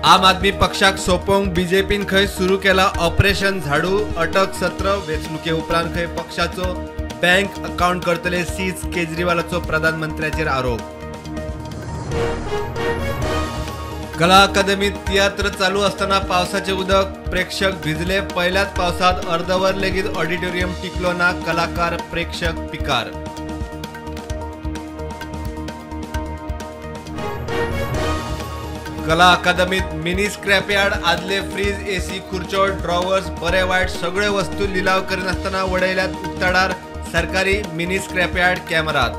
आम आदमी पक्षाक सोंपोवंक बीजेपीन खंय सुरू केला ऑपरेशन झाडू, अटक सत्र. वेंचणुके उपरांत खंय पक्षाचो बँक अकाउंट करतले सीज, केजरीवालाचो प्रधानमंत्र्याचेर आरोप. कला अकादमीत तियात्र चालू असताना पावसाचे उदक, प्रेक्षक भिजले. पहिल्याच पावसात अर्धवर लेगीत ऑडिटोरियम टिकलो ना, कलाकार प्रेक्षक पिकार. कला अकादमीत मिनी स्क्रॅपयार्ड आदले फ्रीज, एसी, खुर्च्यो, ड्रॉवर्स, बरे वायट सगळ्यो वस्तू लिलाव करिनासतना वडयल्यात उक्ताडार. सरकारी मिनी स्क्रॅपयार्ड कॅमेरात.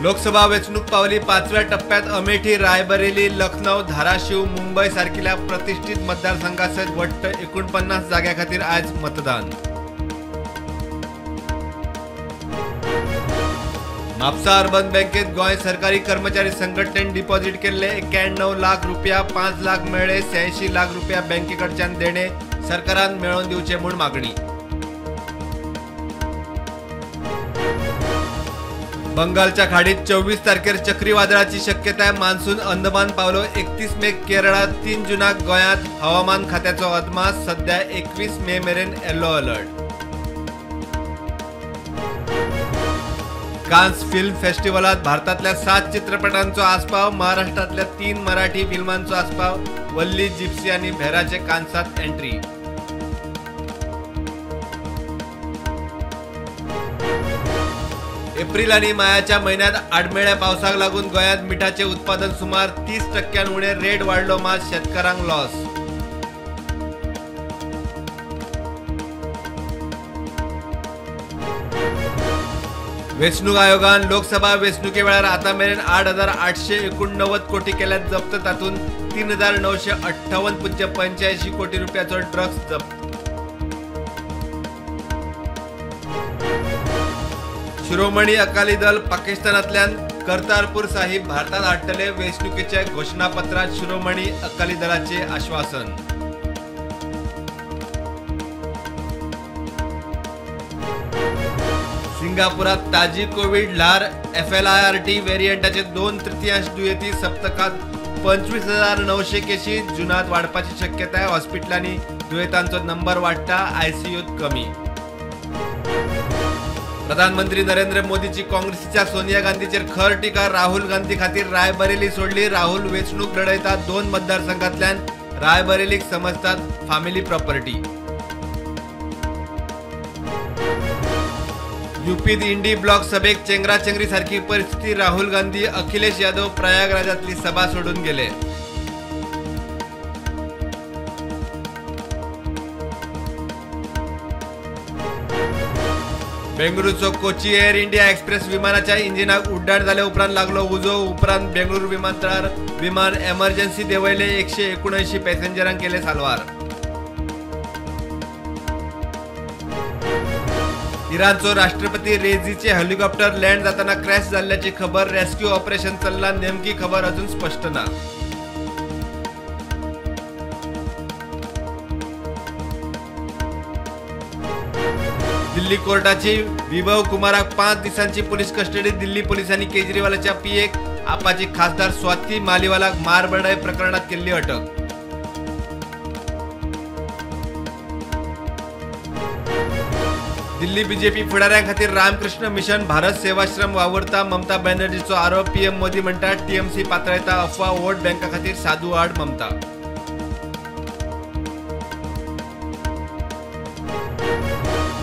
लोकसभा वेंचणूक पावली 5व्या टप्प्यात. अमेठी, रायबरेली, लखनौ, धाराशिव, मुंबय सारकिल्या प्रतिष्ठित मतदारसंघासयत वट्ट 49 जाग्यां खातीर आयज मतदान. म्हापसा अर्बन बँकेत गोंय सरकारी कर्मचारी संघटनेन डिपॉझिट केल्ले 91 लाख रुपया, 5 लाख मेळ्ळे. 86 लाख रुपया बँकेकडच्यान देणे सरकारान मेळोवन दिवचे म्हूण मागणी. बंगालच्या खाडीत 24 तारखेर चक्रीवादळाची शक्यताय. मान्सून अंदमान पावलो. 31 मेक केरळात, 3 जूनाक गोंयांत. हवामान खात्याचो अदमास सध्या 21 मे मेरेन येलो अलर्ट. कान्स फिल्म फेस्टिवलात भारतातल्या 7 चित्रपटांचो आस्पाव, महाराष्ट्रातल्या 3 मराठी फिल्मांचो आस्पाव. वल्ली, जिप्सी आणि भेराचे कान्सात एंट्री. एप्रिल आणि मायाच्या म्हयन्यात आडमेळ्या पावसाक लागून गोंयांत मिठाचें उत्पादन सुमार 30% उणें. रेट वाडलो मात शेतकारांक लॉस. वेंचणूक आयोगान लोकसभा वेंचणुके वेळार आतां मेरेन 8,889 कोटी केल्यात जप्त. तातूंत 3,958.85 कोटी रुपयाचो ड्रग्स जप्त. शिरोमणी अकाली दल पाकिस्तानांतल्यान करतारपूर साहिब भारतात हाडटले. वेंचणुकेच्या घोशणापत्रांत शिरोमणी अकाली दलाचे आश्वासन. सिंगापुरात ताजी कोविड ल्हार, FLIRT व्हेरियंटाचे 2/3 दुयेंती. सप्तकात 25,900 केशी. जुनात वाडपाची शक्यताय. हॉस्पिटलांनी दुयेंतांचो नंबर वाडटा, आयसीयूत कमी. प्रधानमंत्री नरेंद्र मोदीची काँग्रेसीच्या सोनिया गांधीचेर खर टिका. राहुल गांधी खातीर रायबरेली सोडली. राहुल वेंचणूक लढयतात 2 मतदारसंघातल्यान. रायबरेलीक समजतात फॅमिली प्रॉपर्टी. यूपीत इंडी ब्लॉक सभेक चेंगराचेंगरी सारखी परिस्थिती. राहुल गांधी, अखिलेश यादव प्रयागराजातली सभा सोडून गेले. बेंगळुरूचो कोची एअर इंडिया एक्सप्रेस विमानाच्या इंजिनाक उड्डाण जाले उपरांत लागलो उजो. उपरांत बेंगळुरू विमानतळार विमान एमर्जन्सी देंवयले. 179 पॅसेंजरांक केले साल्वार. इराणचो राष्ट्रपती रेझीचे हेलिकॉप्टर लँड जाताना क्रॅश जाल्ल्याची खबर. रेस्क्यू ऑपरेशन चल्ला, नेमकी खबर अजून स्पष्ट ना. दिल्ली कोर्टाची विभव कुमाराक 5 दिसांची पोलीस कस्टडी. दिल्ली पोलिसांनी केजरीवालाच्या पीएक आपाची खासदार स्वाती मालीवालाक मारबडाय प्रकरणात केल्ली अटक. दिल्ली बीजेपी फुडाऱ्यां खातीर रामकृष्ण मिशन भारत सेवाश्रम वावुरता. ममता बॅनर्जीचो आरोप. पीएम मोदी म्हणटात टीएमसी पातळायता अफवा, वोट बँका खातीर साधू आड ममता.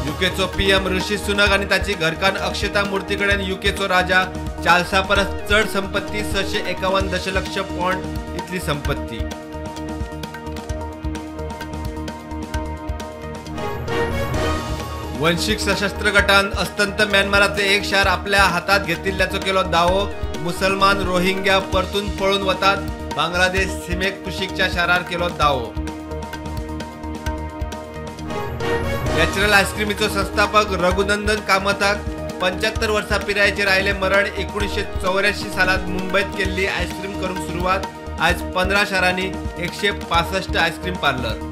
युकेचो पीएम ऋषी सुनक आनी ताची घरकान्न अक्षता मूर्ती कडेन युकेचो राजा चार्ल्सा परस चड संपत्ती, 651 दशलक्ष पौंड इतली संपत्ती. वंशीक सशस्त्र गटान अस्तंत म्यानमारातले एक शार आपल्या हातात घेतिल्ल्याचो केलो दावो. मुसलमान रोहिंग्या परतून पळून वतात. बांगलादेश सीमेक कुशीकच्या शारार केलो दावो. नॅचरल आयस्क्रीमीचो संस्थापक रघुनंदन कामताक 75 वर्सां पिरायेचेर आयले मरण. 1984 सालात मुंबयत केल्ली आयस्क्रीम करूंक सुरवात. आयज 15 शारांनी 165 आयस्क्रीम पार्लर.